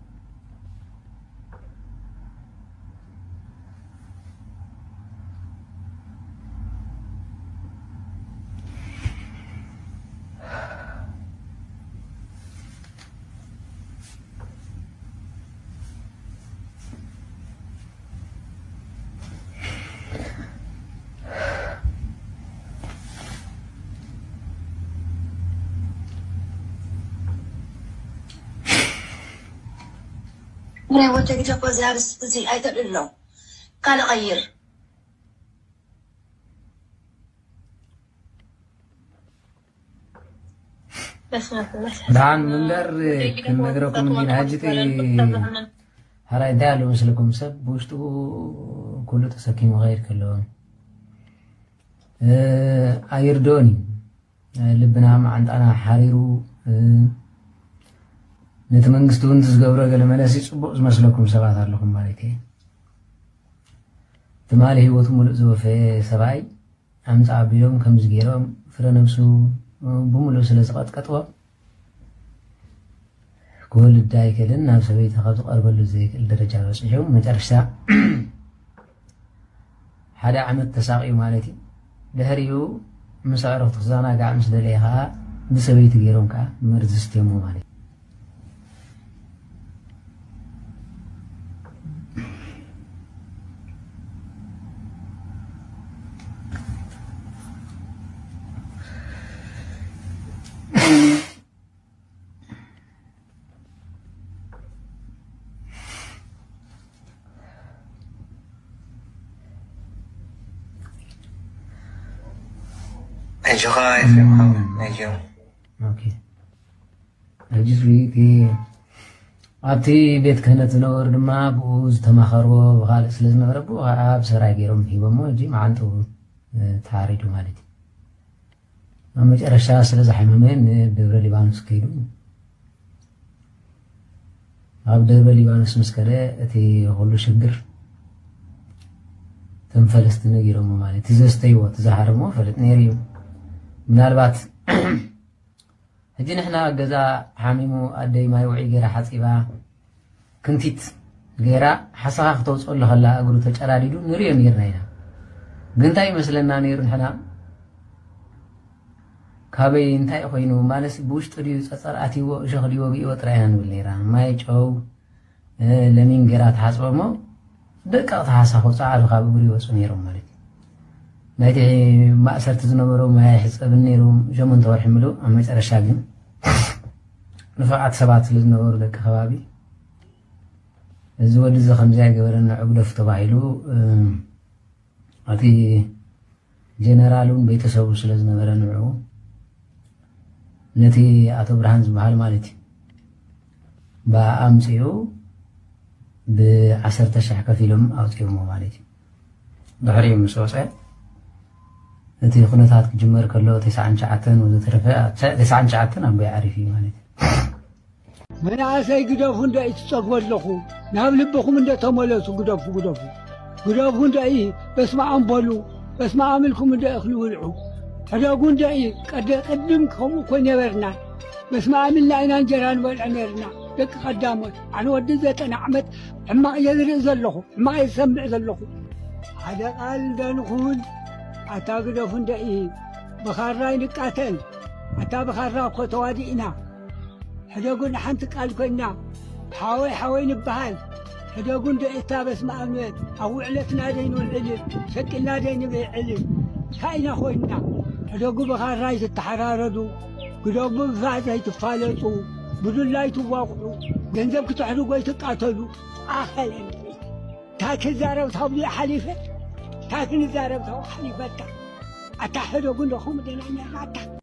ናይ ወተግጀ እኮ እዚ ኣርእስቲ እዚ ኣይተልእሎ። ካልእ ቀይር። ደሓን ምንበር ክንነግረኩም እንዲና። ሕጂ እቲ ሕራይ እንታይ ኣሎ መስለኩም? ሰብ ብውሽጡ ኩሉ ተሰኪሙ ክኸይድ ከሎ፣ እ፣ ኣይርድኦን እዩ። ልብና መዓንጣና ሓሪሩ፣ እ፣ ነቲ መንግስቲ እውን ዝገብሮ ገለ መለሲ ጽቡቕ ዝመስለኩም ሰባት ኣለኹም ማለት እየ። ትማሊ ህይወቱ ሙሉእ ዝወፈየ ሰብኣይ ኣምጻ ኣቢሎም ከምዚ ገይሮም ፍረ ነብሱ ብምሉእ ስለ ዝቐጥቀጥዎ፣ ክወልድ ኣይክእልን፣ ናብ ሰበይቲ ካብ ዝቐርበሉ ዘይክእል ደረጃ በጺሑ፣ መጨረሽታ ሓደ ዓመት ተሳቕዩ ማለት እዩ። ድሕሪኡ ምስ ኣዕሩኽቱ ክዘናጋዕ ምስ ደለየ ኸዓ ብሰበይቲ ገይሮም ከኣ መርዚ ስትየሞ ማለት እዩ። ኣጆኻ ኤፍሬም ሓወይ፣ ኣጆ። ኦኬ። ሕጂ እዚ እቲ ኣብቲ ቤት ክህነት ዝነበሩ ድማ ብኡ ዝተማኸርዎ ብኻልእ ስለ ዝነበረ ብኡ ከዓ ብሰራይ ገይሮም ሂቦሞ። ሕጂ መዓንጥኡ፣ እ፣ ተሓሪዱ ማለት እዩ። ኣብ መጨረሻ ስለ ዝሓመመ ንደብረ ሊባኖስ ከይዱ። ኣብ ደብረ ሊባኖስ ምስ ከደ እቲ ኩሉ ሽግር እቶም ፈለስቲ ነጊሮሞ ማለት እዩ። እቲ ዘስተይዎ፣ እቲ ዝሃረሞ ፈልጥ ነይሩ እዩ። ምናልባት ሕጂ ንሕና ገዛ ሓሚሙ ኣደይ ማይ ውዒ ገይራ ሓጺባ ክንቲት ገይራ ሓሳኻ ክተውፅኣሉ ከላ እግሩ ተጨራዲዱ ንሪኦ ነይርና ኢና። ግን እንታይ ይመስለና ነይሩ ንሕና? ካበይ እንታይ ኮይኑ? ማለትስ ብውሽጡ ድዩ ጸጸር ኣትይዎ፣ እሾኽ ድዩ ወጊእዎ ጥራይ ኢና ንብል ነይርና። ማይ ጨው፣ እ፣ ለሚን ገይራ ትሓጽቦ እሞ ደቀቕቲ ሓሳኹ ጻዕዱ ካብ እግሩ ይወጹ ነይሮም ማለት እዩ። ናይቲ ማእሰርቲ ዝነበሩ ማይ ኣይሕጸብን ነይሩ፣ ሸሞንተ ወርሒ ምሉእ። ኣብ መጨረሻ ግን ንፉዓት ሰባት ስለ ዝነበሩ ደቂ ከባቢ፣ እዚ ወዲ እዚ ከምዚ ኣይገበረን ንዑ ግደፉ ተባሂሉ፣ እ፣ እቲ ጀነራል እውን ቤተሰቡ ስለ ዝነበረ ንዑ ነቲ ኣቶ ብርሃን ዝበሃል ማለት እዩ ብኣምፅኡ ብዓሰርተ ሽሕ ከፊሎም ኣውፅኦሞ ማለት እዩ። ድሕሪኡ ምስ ወፀ እቲ ኩነታት ክጅመር ከሎ ተስዓን ትሽዓተን ወዘተረፈ፣ ተስዓን ትሽዓተን ኣቦይ ዓሪፉ እዩ ማለት እዩ። መናእሰይ ግደፉ እንዶ እዩ ትጸግቦ ኣለኹ። ናብ ልብኹም እንዶ ተመለሱ፣ ግደፉ፣ ግደፉ። ግደፉ እንዶ እዩ በስመ ኣም በሉ፣ በስመ ኣም ኢልኩም እንዶ እኽሊ ብልዑ። ሕደጉ እንዶ እዩ ቀደ-፣ ቅድም ከምኡ እኮ ነበርና። በስመ ኣም ኢልና ኢና እንጀራ ንበልዕ ነርና። ደቂ ቀዳሞት፣ ኣነ ወዲ ዘጠና ዓመት ሕማቕ እየ ዝርኢ ዘለኹ፣ ሕማቕ እየ ዝሰምዕ ዘለኹ። ሓደ ቃል እንዶ ንኹን፣ ኣታ ግደፉ እንዶ እዩ ብኻራ ይንቃተል። ኣታ ብኻራ እኮ ተዋዲእና። ሕደጉ ንሓንቲ ቃል ኮይና፣ ሓወይ ሓወይ ንበሃል። ሕደጉ እንዶ እታ በስመ ኣብ ንበል፣ ኣብ ውዕለትና ደይንውዕል፣ ሸቂልና ደይንብዕል። እንታይ ኢና ኮይንና? ሕደጉ ብኻራ ኣይትተሓራረዱ፣ ግደጉ ብፋዝ ኣይትፋለጡ፣ ብዱላ ኣይትዋቕዑ፣ ገንዘብ ክትሕድጉ ኣይትቃተሉ። ኣኸለን እንታይ ክዛረብ ታብሉ ሓሊፈ፣ እንታይ ክንዛረብ ታብሉ ሓሊፈታ። ኣታ ሕደጉ እንዶ ከምኡ ደና ነርና ኣታ።